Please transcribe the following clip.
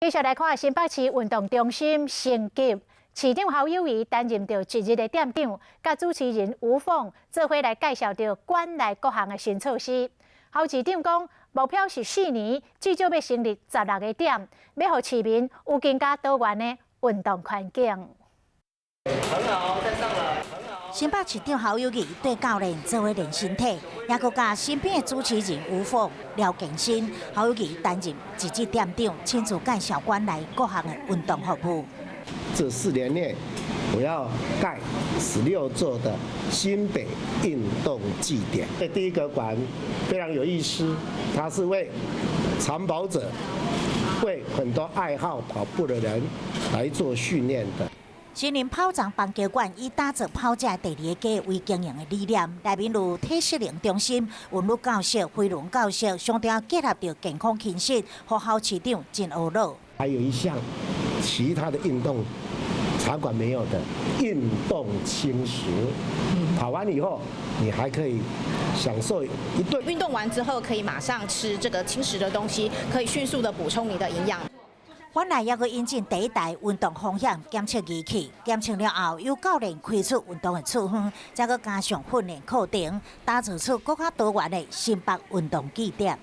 繼續來看新北市運動中心升級，市長侯友宜擔任著一日的店長，佮主持人吳鳳做伙來介紹著館內各項的新措施。侯市長講，目標是4年，至少欲成立16個點，欲予市民有更加多元的運動環境。很好，再上來。新北市長侯友宜綴教練做伙練身體，也閣佮身邊的主持人吳鳳聊健身。侯友宜擔任一日店長，親自介紹館內各項的運動服務。這4年內，我要蓋16座的新北運動據點。這第一個館非常有意思，它是為長跑者、為很多愛好跑步的人來做訓練的。森林跑場棒球館以打造跑者第二個家為經營的理念，內面有體適能中心、韻律教室、飛輪教室，上重要結合著健康輕食，予侯市長真懊惱。還有一項其他的運動場館沒有的運動輕食，跑完以後你還可以享受一頓。運動完之後可以馬上吃這個輕食的東西，可以迅速的補充你的營養。館內猶閣引進第一台運動風險檢測儀器，檢測了後由教練開出運動的處方，再閣加上訓練課程，打造出閣較多元的新北運動據點。